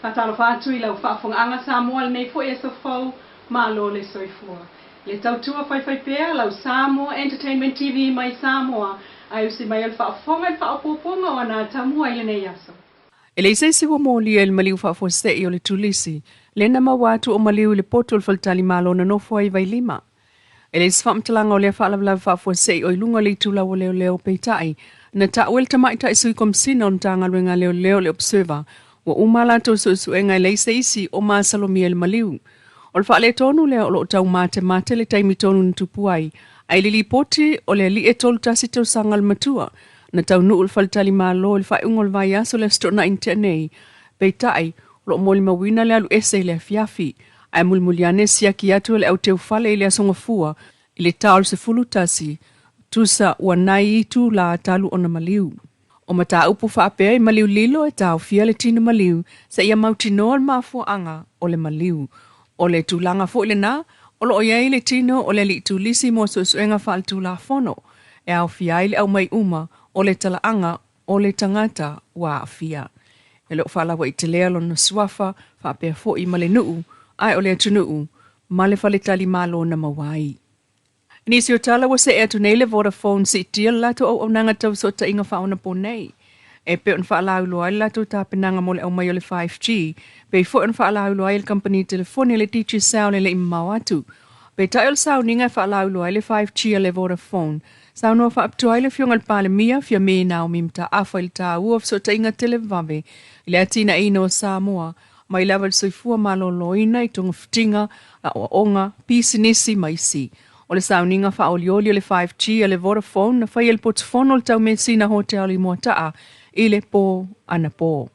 Faatalofa atu i lau faafofogaaga Samoa i lenei foi aso fou, malo le soifua. Le tautua faifaipea lau Samoa Entertainment TV mai Samoa, ae usi mai o le faafofoga i le faaopoopoga o ana atamua i lenei aso. E leai se isi ua molia i le maliu faafuasei o le Tulisi, lea na maua atu o maliu i le potu o le faletalimalo na nofo ai i Vailima. E leai se faamatalaga o lea faalavelave faafuasei o i luga o le itulau o leoleo, peitai, na taua e le tamaitai sui komisina o le Matagaluega a Leoleo le Observer, ua uma a latou suesuega e leai se isi o masalomia i le maliu. O le faaletonu lea o lo o taumatemate le taimi tonu na tupu ai, ae i le lipoti o le alii e 31 tausaga le matua, na taunuu i le faletalimalo i le faaiuga o le vaiaso le Aso Toonai na tea nei, peitai, o lo o molimauina le alu ese i le afiafi, ae mulimuli ane siaki atu e le auteufale i le Aso Gafua i le ta o le 11, tusa ua nai itula talu ona maliu. O mataupu faapea i maliu lilo e taofia le tino maliu seia mautinoa le mafuaaga o le maliu. O le tulaga foi lena o lo o i ai le tino o le alii turisi mo suesuega faaletulafono e aofia ai le aumai uma o le talaaga o le tagata ua aafia. E le o faalauaitelea lona suafa faapea foi ma le nuu ae o le atunuu ma le faletalimalo na maua ai. I nisi o tala ua see atu nei le Vodafone siitia le latou auaunaga tau fesootaiga faaonaponei. E pei ona faalauiloa ai le latou tapenaga mo le aumai o le 5G, pei foi ona faalauiloa ai e le kamupani telefoni a le Digicel e le i mamao atu. Peitai o le sauniga e faalauiloa ai le 5G a le Vodafone, saunoa faapitoa ai le Afioga i le Palemia, Fiame Naomi Mataafa i le taua o fesootaiga televave i le atinaeina o Samoa mai lava i le soifua maloloina i togafitiga, aoaoga, pisinisi ma isi. O le sauniga faaolioli o le 5G a le Vodafone na faia i le potufono o le Taumeasina Hotel i Moataa i le po anapo.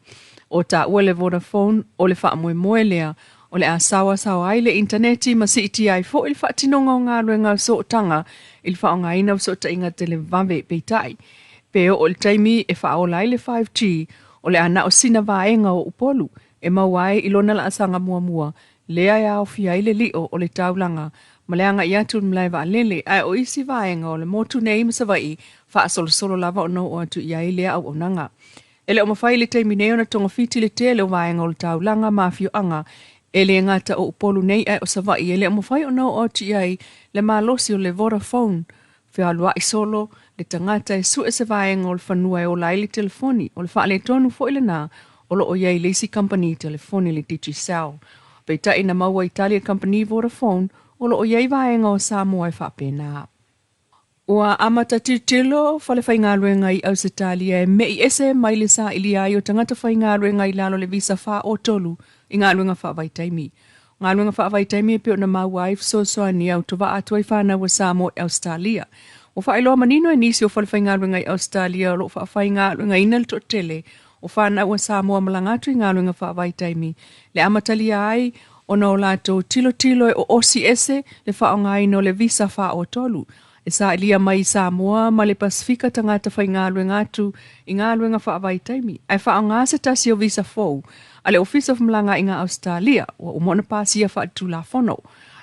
O taua le Vodafone o le faamoemoe lea o le a saoasaoa ai le initaneti ma siitia ai foi le faatinoga o galuega o sootaga i le faaaogaina o fesootaiga televave. Peitai, pe oo i le taimi e faaola ai le 5G, o le a na o sina vaega o Upolu e maua ai i lona laasaga muamua lea e aofia ai le lio o le taulaga ma le agai atu i le malae vaalele, ae o isi vaega o le motu nei ma Savaii faasolosolo lava ona oo atu i ai lea auaunaga. E le o mafai i le taimi nei ona togafiti le tele o vaega o le taulaga ma afioaga e le gata o Upolu nei ae o Savaii e le o mafai ona oo atu i ai le malosi o le Vodafone. Fealuai solo le tagata e sue se vaega o le fanua e ola ai le telefoni, o le faaletonu foi lena o lo o i ai i le isi kamupani telefoni le Digicel. Peitai na maua i tali a le kamupani Vodafone o lo o i ai vaega o Samoa e faapena. Ua amata tilotilo falefaigaluega i Ausetalia e me'i ese mai le sailia ai o tagata faigaluega i lalo o le visa 403 i galuega faavaitaimi. O galuega faavaitaimi e pei ona maua ai fesoasoani e autovaa atu ai fanau a Samoa i Ausetalia. Ua faailoa manino e nisi o falefaigaluega i Ausetalia o lo o faafaigaluegaina le toatele o fanau a Samoa malaga atu i galuega faavaitaimi le amatalia ai ona o latou tilotilo e oosi ese le faaaogaina o le visa 403 e sailia mai i Samoa ma le Pasefika tagata faigaluega atu i galuega faavaitaimi ae faaaoga se tasi o visa fou a le Ofisa o Femalagaaiga Ausetalia ua uma ona pasia faaletulafono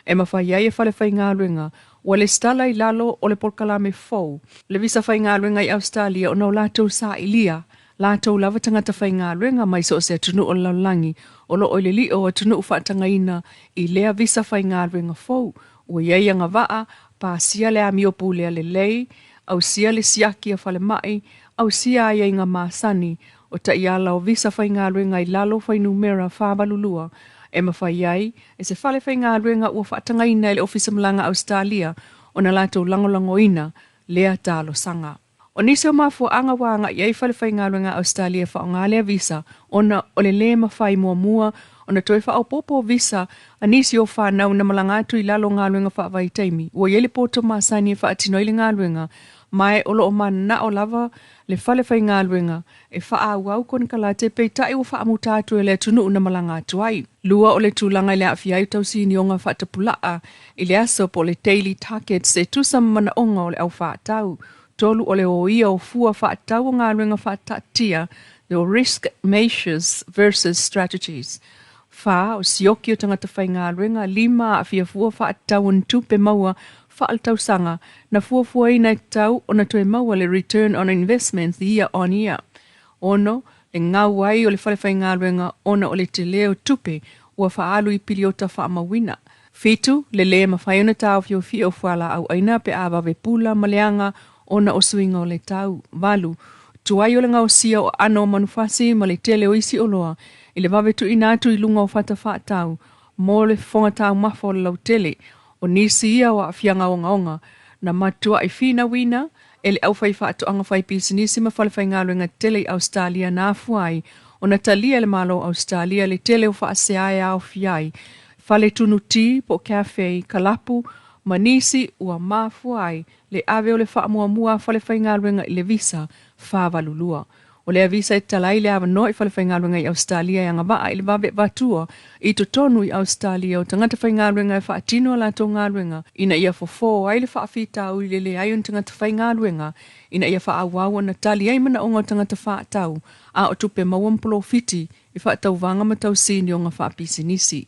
e mafai ai e falefaigaluega ua lesitala i lalo o le polokalame fou le visa faigaluega i Ausetalia ona o latou sailia latou lava tagata faigaluega mai so o se atunuu o le lalolagi o lo o i le lio o atunuu faatagaina i lea visa faigaluega fou ua i ai agavaa pasia le amio pulea lelei, ausia le siaki a falemai, ausia aiaiga masani o taiala o visa faigaluega i lalo o fuainumera 482 e mafai ai e se fale faigaluega ua faatagaina e le Ofisa Malaga Ausetalia ona latou lagolagoina lea talosaga. O nisi o mafuaaga ua agai ai falefaigaluega a Ausetalia e faaaoga lea visa ona o le lē mafai muamua ona toe faaopoopo visa a nisi o fanau na malaga atu i lalo o galuega faavaitaimi ua i ai le poto masani e faatino ai le galuega ma e o lo o mananao lava le falefaigaluega e faaauau konekarate peitai ua faamuta atu e le atunuu na malaga atu ai. Lua o le tulaga i le aafia ai o tausinioga faatapulaa i le aso po o le daily targets e tusa ma manaoga o le au faatau. Tolu o le oia o fua faatatau o galuega faataatia, the risk measures versus strategies. Fa, o sioki o tagata faigaluega. Lima, aafia fua faatatau o ni tupe maua faaletausaga na fuafuaina e tatau ona toe maua le return on investment year on year. 6, Le gau ai o le falefaigaluega ona o le telē o tupe ua faaalu i piliota faamauina. 7. Le lē mafai ona taofiofia o fualaau aina pe a vave pula ma leaga ona o suiga o le tau. 8. Tuai o le gaosia o aano o manufasi ma le tele o isi oloa i le vave tuuina atu i luga o fata faatau mo le fofoga taumafa o le lautele. O nisi ia o aafiaga ogaoga na matuai finauina e le aufaifaatoaga faipisinisi ma falefaigaluega tele i Ausetalia na afua ai ona talia e le Malo o Ausetalia le tele o faasea e aofia ai fale tunu ti po o cafe, kalapu ma nisi ua mafua ai le ave o le faamuamua a falefaigaluega i le visa 482. O lea visa e tatala ai le avanoa i falefaigaluega i Ausetalia e agavaa i le vave avatua i totonu i Ausetalia o tagata faigaluega e faatino a latou galuega ina ia fofō ai le faafitauli le leai o ni tagata faigaluega ina ia faaauau ona tali ai manaoga o tagata faatau a o tupe maua ma polofiti i faatauvaga ma tausinioga faapisinisi.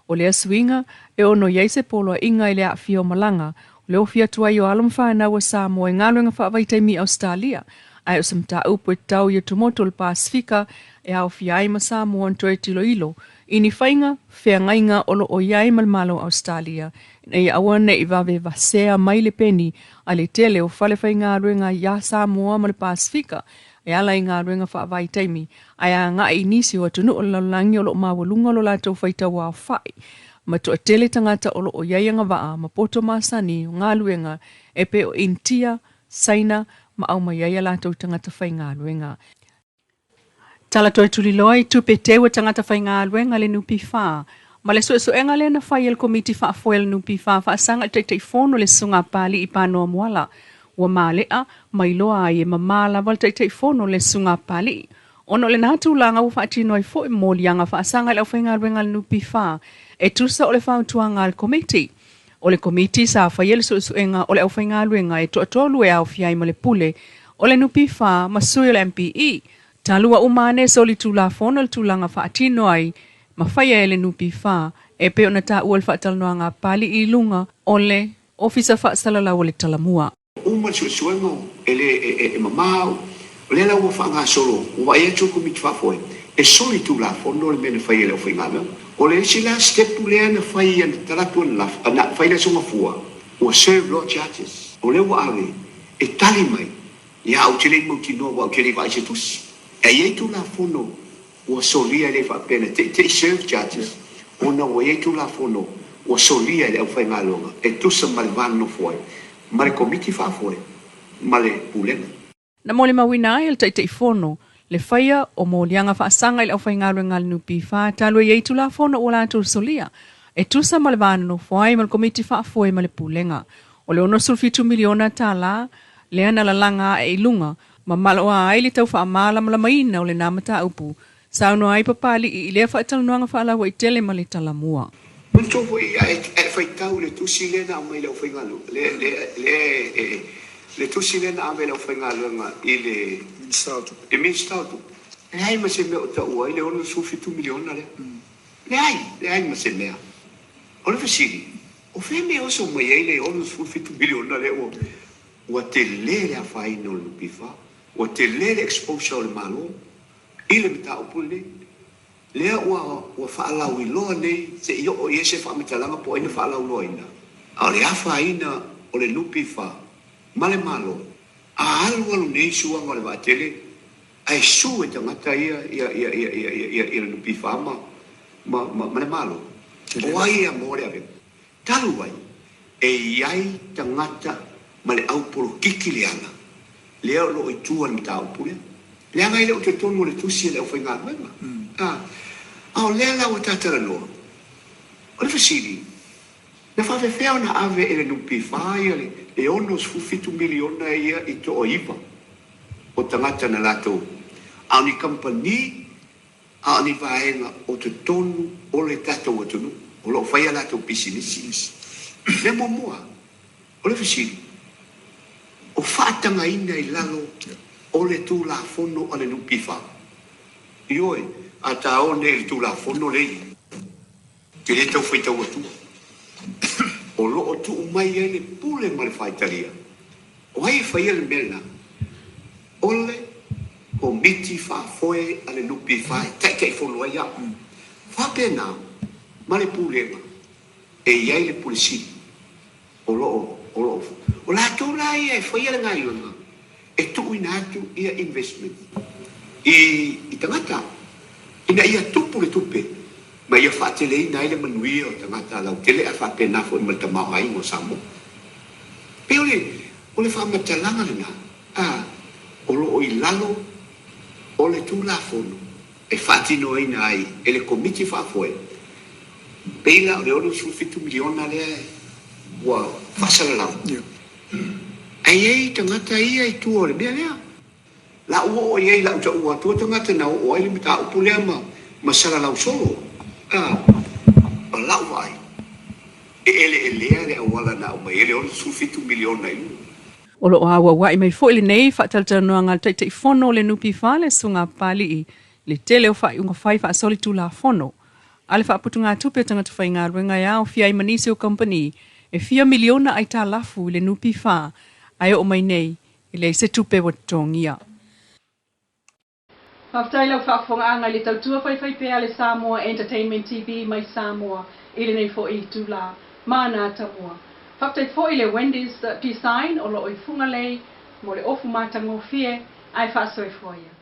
O lea suiga e ono i ai se poloaiga i le aafia o malaga o le ofi atu ai o alo ma fanau a Samoa i galuega faavaitaimi i Ausetalia, ae o se mataupu e tatau i atumotu o le Pasefika e aofia ai ma Samoa ona toe tiloilo i ni faiga feagaiga o loo i ai ma le Malo o Ausetalia ina ia aua ne'i vave vasea mai le peni a le tele o falefaigaluega iā Samoa ma le Pasefika e ala i galuega faavaitaimi ae agai i nisi o atunuu o le lalolagi o loo maualuga lo latou faitau aofa'i ma toatele tagata o loo i ai agavaa ma poto masani o galuega e pei o Initia, Saina ma aumai ai a latou tagata faigaluega. Tala toe tuliloa i tupe teu a tagata faigaluega le NPF ma le suesuega lea na fai e le Komiti Faafoe a le NPF faasaga i le Taitaifono le Susuga a Papali'i Panoa Moala ua male'a ma iloa ai e mamā lava le Taitaifono le Susuga a Papali'i ona o lena tulaga ua faatino ai fo'i moliaga faasaga i le aufaigaluega a le NPF e tusa o le fautuaga a le Komiti. O le Komiti sa faia le suesuega o le aufaigaluega e toatolu e aofia ai ma le Pule o le NPF ma sui o le MPE. Talu ua uma ane solitulafono le tulaga faatino ai ma faia e le NPF e pei ona taua i le faatalanoaga a Papali'i i luga o le Ofisa Faasalalau o le Talamua. Uma le suesuega e le e mamao, o lea la ua faagasolo, ua vaai atu le Komiti Faafoe, e solitulafono le mea na fai e le aufaigaluega. O le isi la sitepu lea na fai na talaatu ananafi, na fai le Aso Gafua, ua serve loa charges. O lea ua ave e tali mai, ia ou te le i mautinoa aua ou te le i vaai i se tusi. E i ai Tulafono ua solia e le faapea na teitei serve charges ona ua i ai Tulafono ua solia e le aufaigaluega e tusa ma le va nonofo ai ma le Komiti Faafoe ma le Pulega. Na molimauina ai e le Taitaifono le faia o moliaga faasaga i le aufaigaluega a le NPF talu e i ai Tulafono ua latou solia e tusa ma le va nonofo ai ma le Komiti Faafoe ma le Pulega. O le $67 miliona tala lea na lalaga ae i luga ma maloa ai le tau faamalamalamaina o lena mataupu, saunoa ai Papali'i i lea faatalanoaga faalauaitele ma le Talamua. Manatua foi a e faitau i le tusi lea na aumai i le aufaigaluega, le, le, le, e, le tusi lea na ave e le aufaigaluega i le Minisita o Tupe, le Minisita o Tupe, leai ma se mea o taua ai le $67 miliona lea. Leai, leai ma se mea. O le fesili, o fea mea e oso mai ai le $67 miliona lea ua Ua tele le afaina o le NPF, ua tele le exposure o le Malo i le mataupu lenei. Lea ua ua faalauiloa nei se i oo i ai se faamatalaga po o ai na faalauiloaina, a o le afaina o le NPF ma le Malo, a alu alu nei suaga o le vaatele ae sue e tagata ia ia ia ia ia ia ia le NPF ma ma ma le Malo, o ai e amo le avega? Talu ai, e i ai tagata ma le au polokiki leaga lea o lo o i tua i le mataupu lea. Leaga e le o totonu o le tusi a le aufaigaluega. A, a o lea la ua tatalanoa, o le fesili, na faafefea ona ave e le NPF ia le $67 miliona ia i toaiva o tagata na latou, a o ni kamupani A o ni vaega o totonu o le tatou atunuu o lo o fai a latou pisinisi. Mea muamua, o le fesili, o faatagaina i lalo o le Tulafono a le NPF? Ioe, a ta o nei i le Tulafono lea i i, te le tau faitau atua. O lo o tuu mai ai le pule ma le faitalia. O ai e faia le mea lena? O le Komiti Faafoe a le NPF e taitaifono ai au. Faapena ma le Pulega e i ai le Pule Sili o lo o, o lo o, o latou la ia e faia le galuega e tuuina atu ia investment i, i tagata ina ia tupu le tupe ma ia faateleina ai le manuia o tagata lautele ae faapena foi ma le tamaoaiga o Samoa. Pei o le, o le faamatalaga lena, a, o lo o i lalo o le Tulafono e faatinoina ai e le Komiti Faafoe, pei la o le $67 miliona lea ua faasalalau. Ae i ai tagata ia i tua o le mea lea. La ua oo i ai lau taua atua tagata na oo ai le mataupu lea ma, ma salalau solo. A, o lau vaai, e eleelea le auala na aumai ai le $67 miliona i luga. O lo o auauai mai foi lenei faatalatalanoaga a le Taitaifono o le NPF le Susuga Papalii i le tele o faaiuga fai faasolitulafono a le faaputugatupe o tagata faigaluega e aofia ai ma nisi o kamupani e fia miliona aitalafu i le NPF ae oo mai nei e leai se tupe ua totogia. Faafetai lau faafofogaaga i le tautua faifaipea a le Samoa Entertainment TV mai Samoa i lenei foi itula. Mana tamua. Faafetai foi i le Wendy's Design o lo o i Fugalei mo le ofu matagofie ae faasoifua ia.